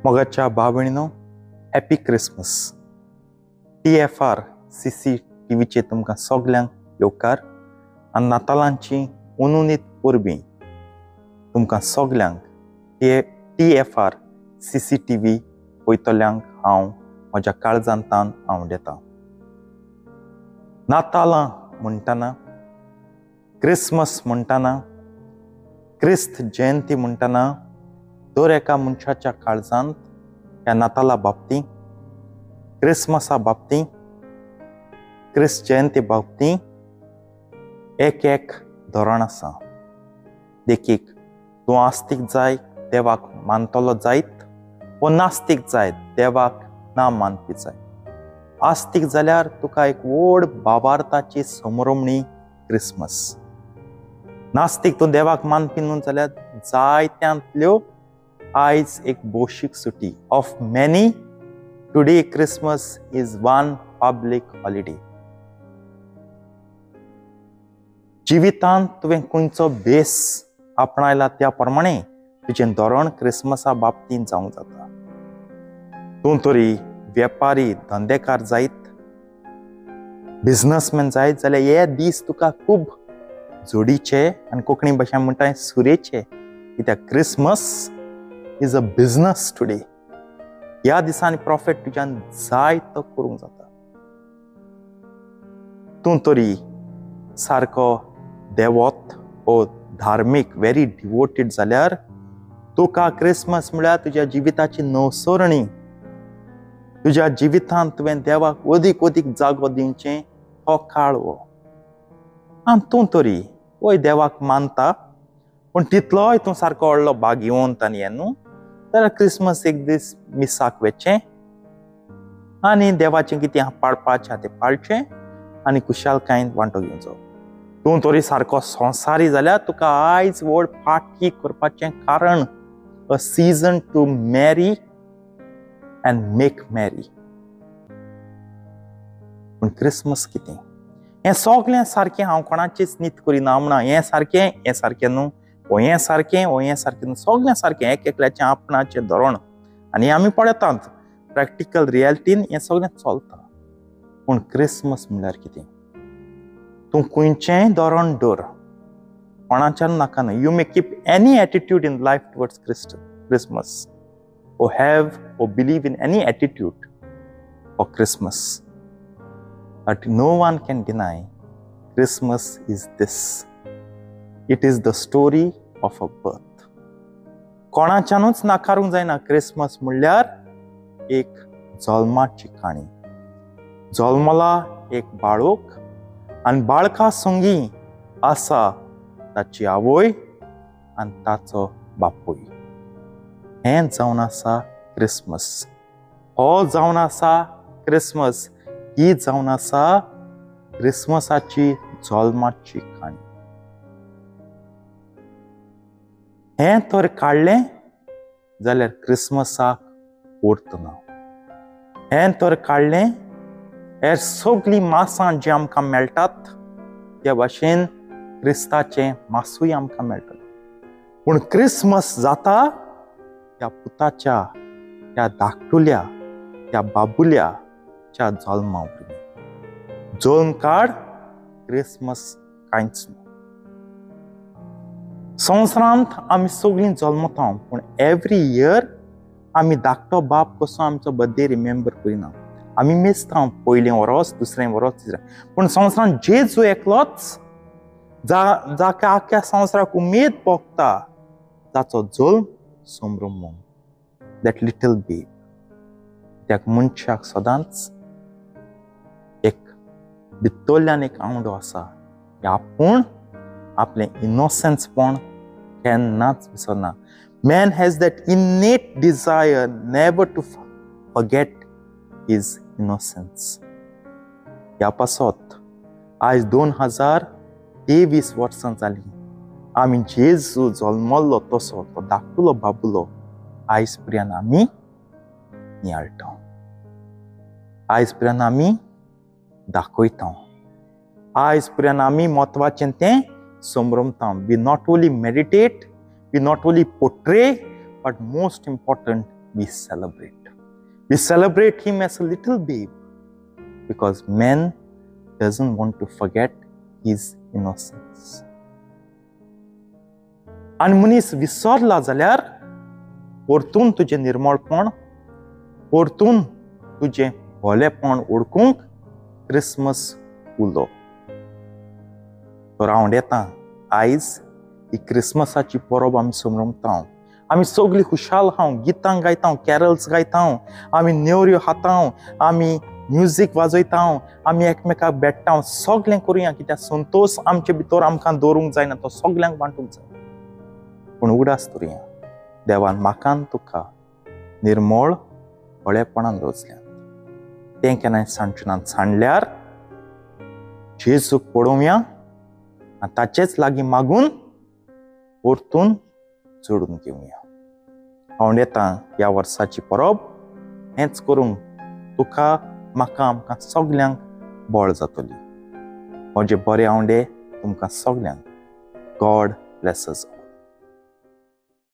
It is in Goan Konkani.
मोगाच्या भाव भयणीनो, हॅपी क्रिसमस. TFR CC टीव्हीचे तुमकां सगल्यांक येवकार आनी नातालांची उनुनीत परबीं तुमकां सगल्यांक TFR CCTV पळयतल्यांक हांव म्हज्या काळजांतान आवडेता. नातालां म्हणटना, क्रिसमस म्हणटना, क्रिस्त जयंती म्हणटना दर एका मनशाच्या काळजांत ह्या नाताला बाबतींत, क्रिसमसा बाबतींत, क्रिस्त जयंती बाबतींत एक एक धोरण आसा. देखीक, तूं आस्तीक जाय देवाक मानतलो जायत वो नास्तीक जायत देवाक ना मानपी जाय. आस्तीक जाल्यार तुका एक व्हड भावार्थाची समरमणी क्रिसमस. नास्तीक तूं देवाक मानपी न्हू जाल्यार जायत्यांतल्यो आयज एक भौशीक सुटी. Of many today Christmas is one public holiday. जिवितांत तुवें खंयचो बेस आपणायला त्या प्रमाणे तुजें धोरण क्रिसमसा बाबतींत जावंक जाता. तूं तरी वेपारी धंदेकार जायत, बिजनसमॅन जायत जाल्यार हे दीस तुका खूब जोडीचे आनी कोंकणी भाशा म्हणटा सुरेचे, कित्याक Christmas is a business today. ह्या दिसांनी प्रॉफिट तुज्यान जाय तो करूंक जाता. तूं तरी सारको देवत ओ धार्मीक व्हेरी डिवोटेड जाल्यार तुका क्रिसमस म्हळ्यार तुज्या जिविताची नवसरणी. तुज्या जिवितांत तुवें देवाक अदीक अदीक जागो दिवचें हो काळ हो. आनी तूं तरी वय देवाक मानता पूण तितलोय तूं सारको व्हडलो भाग्यवंत आनी हें न्हू जाल्यार क्रिसमस एक दीस मिसाक वचचें आनी देवाचें कितें पाळपाचें आहा तें पाळचें आनी खुशालकायेन वांटो घेवचो. तूं तरी सारको संवसारी जाल्यार तुका आयज व्हड पार्टी करपाचें कारण, a season to marry and make merry. पूण क्रिसमस कितें हें सगळें सारकें हांव कोणाचीच नीत करिना म्हणा, हें सारकें हें सारकें न्हू, वो हें सारकें वो हें सारकें न्हू, सगळें सारकें एक एकल्याचें आपणाचें धोरण आनी आमी पळयतात प्रॅक्टिकल रियलिटीन हें सगळें चलता. पूण क्रिसमस म्हणल्यार कितें? तूं खंयचेंय धोरण दवर, कोणाच्यान नाका न्हू. You may keep any attitude in life towards Christmas or have or believe in any attitude for Christmas, but no one can deny Christmas is this. It is the story of a birth. कोणाच्यानूच नाकारूंक जायना क्रिसमस म्हणल्यार एक जल्माची काणी. जल्मला एक बाळक आनी बाळका संगी आसा ताची आवय आनी ताचो बापूय. हें जावन आसा क्रिसमस. हो जावन आसा क्रिसमस. ही जावन आसा क्रिसमसाची जल्माची काणी. हें तर काडलें जाल्यार क्रिसमसाक अर्थ ना. हें तर काडलें हेर सगळीं मासां जीं आमकां मेळटात त्या भाशेन क्रिस्ताचें मासूय आमकां मेळटलें. पूण क्रिसमस जाता त्या पुताच्या, त्या धाकटुल्या, त्या बाबुल्याच्या जल्मा वरवीं. जल्म काड, क्रिसमस कांयच न्हू. संवसारांत आमी सगळीं जल्मता पूण एवरी इयर आमी धाकटो बाप कसो आमचो बर्थडे रिमेंबर करिना. आमी मेजता पयलें वरोस, दुसरें वरोस, तिसरें. पूण संवसारांत जेजू एकलोच जाका आख्या संवसाराक उमेद भोगता ताचो जल्म संभ्रम, that little babe. त्या मनशाक सदांच एक भितरल्यान एक आवडो आसा की आपूण आपलें इनोसन्सपण केन्नाच विसरना. Man has that innate desire never to forget his innocence. ह्या पासत आयज 2023 वर्सां जालीं आमी जेजू जल्मल्लो तसो तो धाकटुलो बाबुलो आयज पर्यंत आमी नियाळटा, आयज पर्यंत आमी दाखयता. आयज पर्यंत आमी म्हत्वाचें तें संभ्रमता. We not only meditate, we not only portray, but most important we celebrate. We celebrate him as a little babe because man doesn't want to forget his innocence. आनी मनीस विसरला जाल्यार परतून तुजें निर्मळपण, परतून तुजें भोलेपण ओळखूंक क्रिसमस उलो. तर हांव येता आयज ही क्रिसमसाची परब आमी संभ्रमता. आमी सगळीं खुशाल हांव, गितां गायता, कॅरल्स गायता, आमी नेवऱ्यो खाता, आमी म्युजीक वाजयता, आमी एकमेकाक भेट्टा. सगळें करुया कित्याक संतोश आमचे भितर आमकां दवरूंक जायना, तो सगळ्यांक वांटूंक जाय. पूण उगडास करुया, देवान म्हाका तुका निर्मळ बळेपणान रचल्यात. तें केन्नाय सांडचें सांडल्यार जेजूक पळोवया आनी ताचेच लागीं मागून परतून जोडून घेवया. हांव येता ह्या वर्साची परब हेंच करूंक तुका म्हाका आमकां सगल्यांक बळ जातली. म्हजे बरे आवंडे तुमकां सगल्यांक. God bless us.